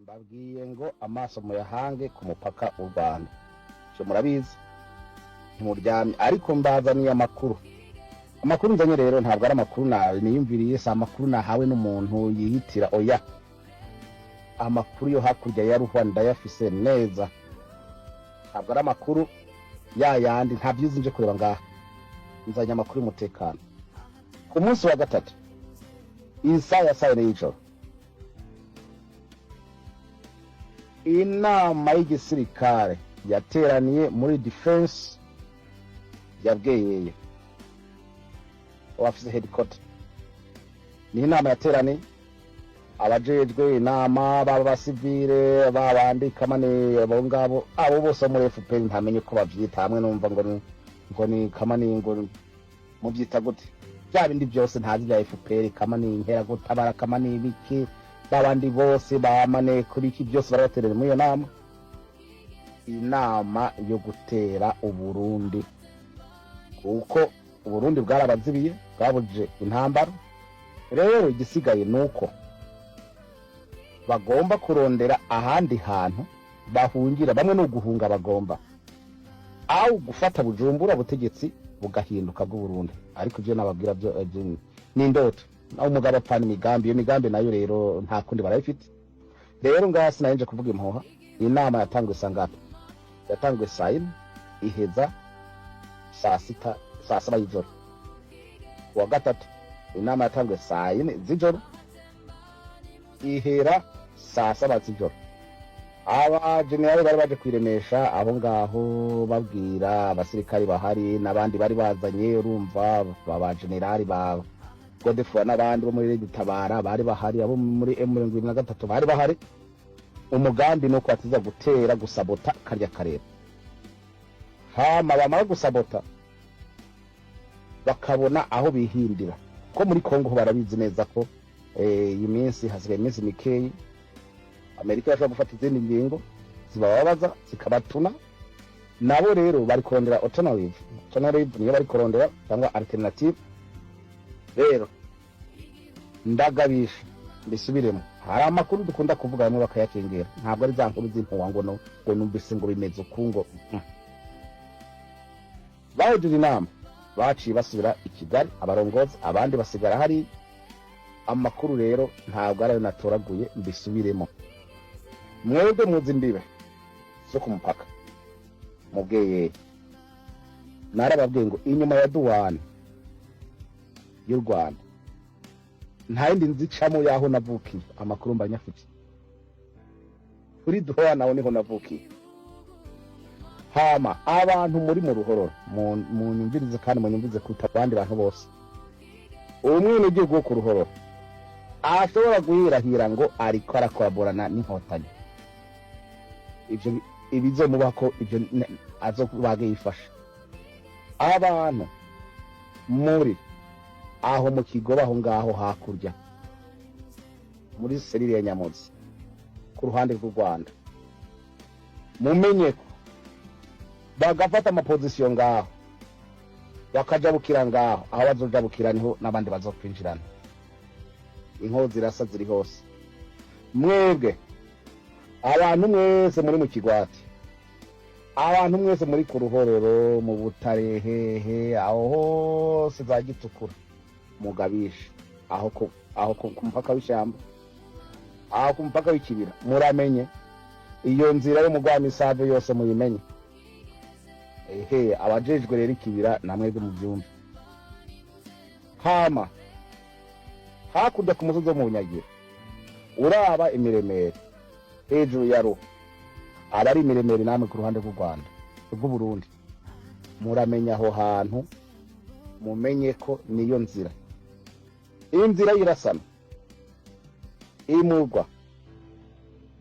Mbabwiye ngo amaso muyahange ku mupaka w'u Rwanda. Ivyo murabizi, ntimuryamye, ariko mbazaniye amakuru. Amakuru nzanye rero ntabwo ari amakuru niyumviriye, si amakuru nahawe n'umuntu yihitira, oya. Amakuru yo hakurya ya Ruhwa ndayafise neza. Ntabwo ari amakuru ya yandi, nta vyiza nje kureba ngaha. Nzanye amakuru y'umutekano. Ku munsi wa gatatu, isaha ya saa yine y'ijoro, inama y'igisirikare yateraniye muri defense ya Bweyeye, abafise headquarter. Ni inama yateraniye abajejwe inama, baba abasivile, babandi kamani, abo ngabo, abo bose bo muri FPR, ntamenye ko bavyita hamwe, numva ngo ni kamani, ngo muvyita gute, bya bindi byose ntazi bya FPR, kamani inkera gutabara, kamani ibiki, babandi bose bamane kuri iki, byose bari bateraniye muri iyo nama, inama yo gutera Uburundi, kuko Uburundi bwarabazibiye, bwabuje intambara. Rero igisigaye ni uko bagomba kurondera ahandi hantu bahungira. Bamwe ni uguhunga bagomba, aho gufata Bujumbura, ubutegetsi bugahinduka bw'Uburundi. Ariko ibyo nababwira byo ni indoto, naho umugabo apfana imigambi. Iyo migambi nayo rero nta kundi barayifite. Rero ngaha sinari nje kuvuga impuha. Inama yatanguye saa ngapi? Yatanguye saa 4, iheza saa 6, saa 7 y'ijoro. Kuwa gatatu inama yatanguye saa 4 z'ijoro, ihera saa 7 z'ijoro. Abajenerali bari baje kwiremesha aho ngaho, babwira abasirikari bahari n'abandi bari bazanye. Urumva, abajenerali ba Godefroid n'abandi bo muri Tabara bari bahari, abo muri M23 bari bahari. Umugambi ni uko batiza gutera, gusabota karya karere, hama bamara gusabota bakabona aho bihindira, ko muri Kongo ho barabizi neza ko iyi minsi hasigaye iminsi mikeyi, Amerika irashobora gufata izindi ngingo zibababaza, zikabatuna. Nabo rero bari kurondera alternative. Alternative niyo bari kurondera, cyangwa alternative. Rero ndagabisha, mbisubiremo, hari amakuru dukunda kuvuga bamwe bakayakengera. Ntabwo ari za nkuru z'impuha ngo no ngo numvise ngo bimeze uku ngo. Bahejeje inama, baciye basubira i Kigali abarongozi, abandi basigara hari. Amakuru rero ntabwo ariyo natoraguye. Mbisubiremo, mwebwe muzi imbibe zo ku mupaka mu Bweyeye, narababwiye ngo inyuma ya duwane y'u Rwanda nta yindi nzi icamo y'aho navukiye. Amakuru mba nyafite kuri duwane, aho niho navukiye. Hama abantu muri mu Ruhororo, munyumvirize kandi munyumvirize kuruta abandi bantu bose. Umwenegihugu wo ku Ruhororo ashobora guhirahira ngo ariko arakoraborana n'Inkotanyi, ivyo ibizomubako ivyo azobage yifashe. Abantu muri aho mu Kigoba, aho ngaho hakurya muri cellule ya Nyamuzi ku ruhande rw'u Rwanda, mumenye ko bagafata amapozisiyo ngaho, bakajabukira ngaho, aho bazojabukira niho n'abandi bazokwinjirana. Inkozi zirasa ziri hose. Mwebwe abantu mwese muri mu Kigwati, abantu mwese muri ku Ruhororo, mu Butare, hehe, aho hose za Gitukura, mugabisha aho ku mupaka w'ishyamba, aho ku mupaka w'ikibira, muramenye iyo nzira yo mu Rwamisave yose muyimenye. Ehe, abajejwe rero ikibira, namwebwe mubyumve. Hama hakurya ku musozi wo mu Bunyagira, uraba imiremere hejuru ya Ruhu, aba ari imiremere. Namwe ku ruhande rw'u Rwanda, rw'Uburundi, muramenya aho hantu, mumenye ko niyo nzira, inzira y'irasana imurwa,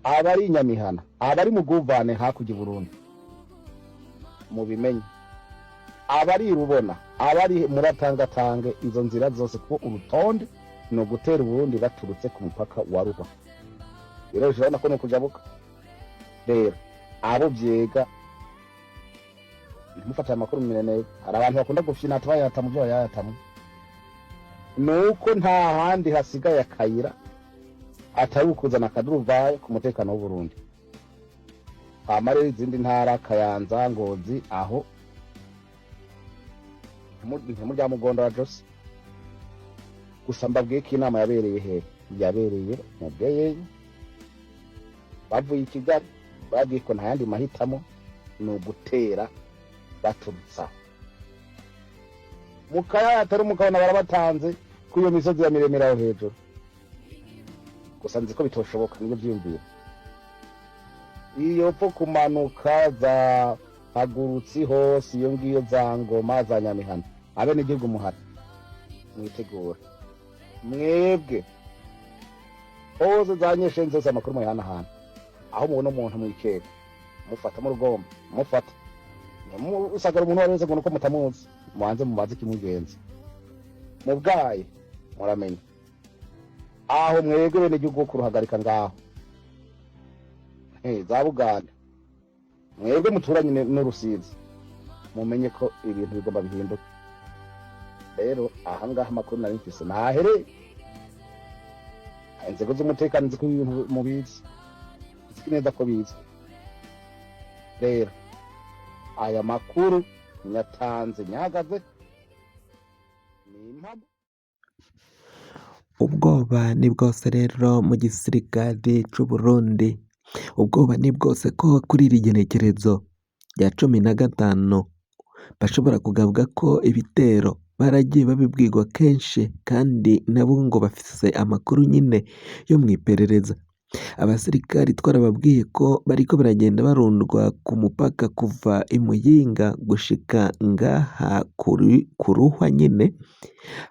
aba ari Inyamihana, aba ari Muguvane hakurya i Burundi, mubimenye. Aba ari Rubona, aba ari muratangatange izo nzira zose, kuko urutonde ni ugutera Uburundi baturutse ku mupaka wa Ruhwa. Rero urabona ko ni ukujabuka. Rero abo vyega, ntimufate amakuru mu. Hari abantu bakunda gufyina bayata mu byo bayatamwe, nuko nta handi hasigaye akayira. Atari ukuzana akaduruvayo ku mutekano w'Uburundi. Hama rero izindi ntara, Kayanza, Ngozi, aho ntimurya mugondo wa Jose. Gusa mbabwiye ko inama yabereye hehe? Yabereye mu Bweyeye. Bavuye i Kigali babwiye ko nta yandi mahitamo, ni ugutera baturutsa mu kayaya, atari umukabona barabatanze kuri iyo misozi ya miremire aho hejuru. Gusa nzi ko bitoshoboka, nibyo vyiyumviro. Iyo pfo kumanuka za Hagurutsi hose iyo ngiyo, za Ngoma, za Nyamihana, abenegihugu muhari mwitegura mwebwe hose, za Nyeshenzi zose, amakuru muyihanahana. Aho mubona umuntu mwikeka, mufata mu rugombo, mufata usagara umuntu uwo ari wese ngo nuko mutamuzi, mubanze mubaze ikimugenza mu bwayi, muramenye aho mwebwe bene igihugu kuruhagarika ngaho. Za Buganda, mwebwe muturanye n'Urusizi, mumenye ko ibintu bigomba bihinduka. Rero ahangaha amakuru nari mfise nahere. Inzego z'umutekano nzi ko ibintu mubizi, nzi neza ko bizi. Rero aya makuru nyatanze nyahagaze ni impamo. Ubwoba ni bwose rero mu gisirikare c'Uburundi, ubwoba ni bwose ko kuri iri genekerezo rya 15 bashobora kugabwa ko ibitero. Baragiye babibwirwa kenshi, kandi nabo ngo bafise amakuru nyine yo mw'iperereza. Abasirikari twarababwiye ko bariko baragenda barundwa ku mupaka kuva i Muyinga gushika ngaha ku Ruhwa nyene,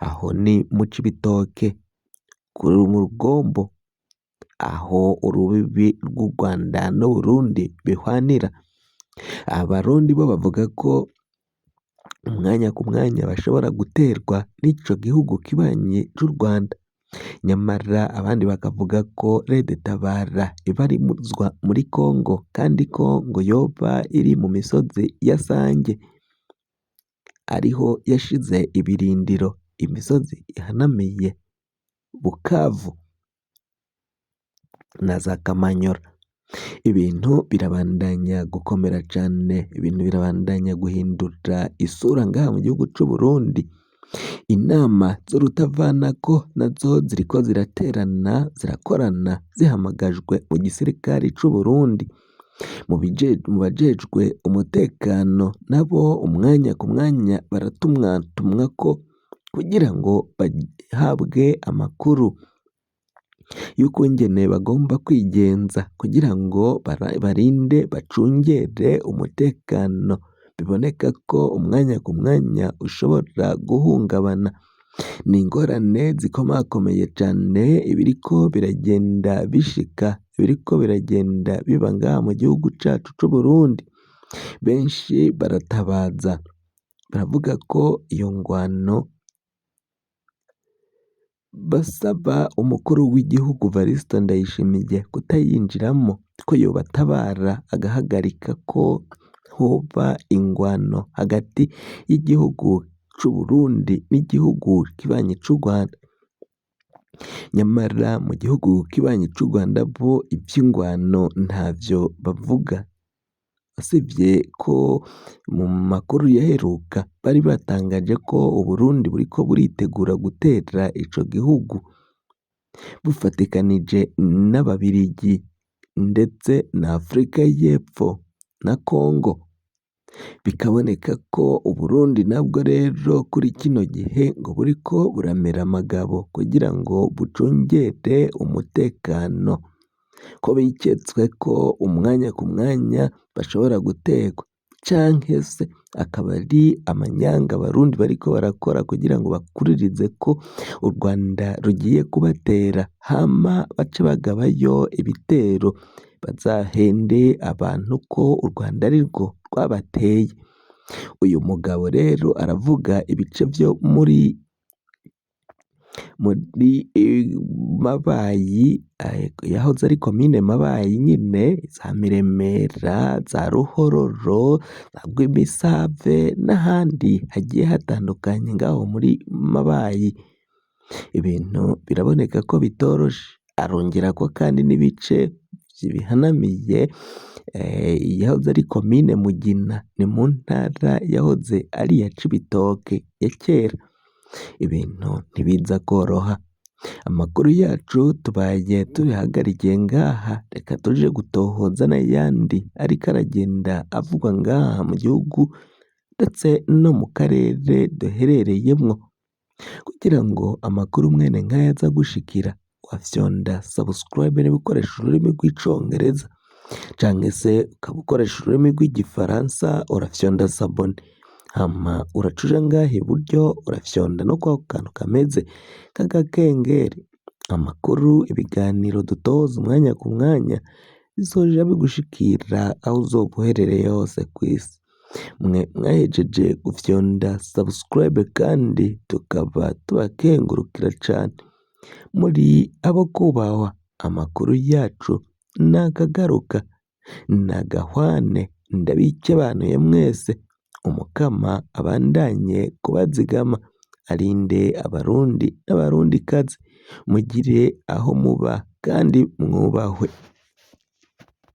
aho ni mu Cibitoke, mu Rugombo, aho urubibi rw'u Rwanda n'Uburundi bihwanira. Abarundi bo bavuga ko umwanya ku mwanya bashobora guterwa n'ico gihugu kibanyi c'u Rwanda, nyamara abandi bakavuga ko Red Tabara ibarizwa muri Congo, kandi ko ngo yoba iri mu misozi ya Sange, ariho yashize ibirindiro, imisozi ihanamiye Bukavu na za Kamanyora. Ibintu birabandanya gukomera cane, ibintu birabandanya guhindura isura ngaha mu gihugu c'Uburundi. Inama z'urutavanako nazo ziriko ziraterana, zirakorana, zihamagajwe mu gisirikare c'Uburundi. Mu bajejwe umutekano nabo umwanya ku mwanya baratumwatumwako kugira ngo bahabwe amakuru y'ukungene bagomba kwigenza kugira ngo barinde, bacungere umutekano. Biboneka ko umwanya ku mwanya ushobora guhungabana. Ni ingorane zikomakomeye cane ibiriko biragenda bishika, ibiriko biragenda biba ngaha mu gihugu cacu c'Uburundi. Benshi baratabaza, baravuga ko iyo ngwano, basaba umukuru w'igihugu Varisito Ndayishimiye kutayinjiramwo, ko yobatabara agahagarika ko hoba ingwano hagati y'igihugu c'Uburundi n'igihugu kibanyi c'u Rwanda. Nyamara mu gihugu kibanyi c'u Rwanda bo ivy'ingwano ntavyo bavuga, usibye ko mu makuru yaheruka bari batangaje ko Uburundi buriko buritegura gutera ico gihugu bufatikanije n'Ababirigi ndetse na Afrika y'Epfo na Congo. Bikaboneka ko Uburundi nabwo rero kuri kino gihe ngo buriko buramera amagabo kugira ngo bucungere umutekano, ko biketswe ko umwanya ku mwanya bashobora guterwa, canke se akaba ari amanyanga Abarundi bariko barakora kugira ngo bakuririze ko u Rwanda rugiye kubatera, hama bace bagabayo ibitero, bazahende abantu ko u Rwanda arirwo rwabateye. Uyu mugabo rero aravuga ibice vyo muri Mabayi, yahoze ari komine Mabayi nyine, za Miremera, za Ruhororo, za Rwimisave n'ahandi hagiye hatandukanye ngaho muri Mabayi. Ibintu biraboneka ko bitoroshe. Arongerako kandi n'ibice bihanamiye yahoze ari komine Mugina, ni mu ntara yahoze ari iya Cibitoke ya kera. Ibintu ntibiza kworoha. Amakuru yacu tubaye tubihagarikiye ngaha, reka tuje gutohoza n'ayandi ariko aragenda avugwa ngaha mu gihugu ndetse no mu karere duherereyemwo, kugira ngo amakuru mwene nk'aya aza gushikira wafyonda subscribe niba ukoresha ururimi rw'icongereza, canke se ukaba ukoresha ururimi rw'igifaransa urafyonda s'abonner, hama uraca uja ngaha iburyo urafyonda no kwako kantu kameze nk'agakengeri. Amakuru, ibiganiro dutoza umwanya ku mwanya bizoja bigushikira aho uzoba uherereye hose kw'isi. Mwe mwahejeje gufyonda subscribe kandi tukaba tubakengurukira cane, muri abo kubahwa. Amakuru yacu nakagaruka, nagahwane, ndabikebanuye mwese. Umukama abandanye kubazigama, arinde abarundi n'abarundikazi, mugire aho muba kandi mwubahwe.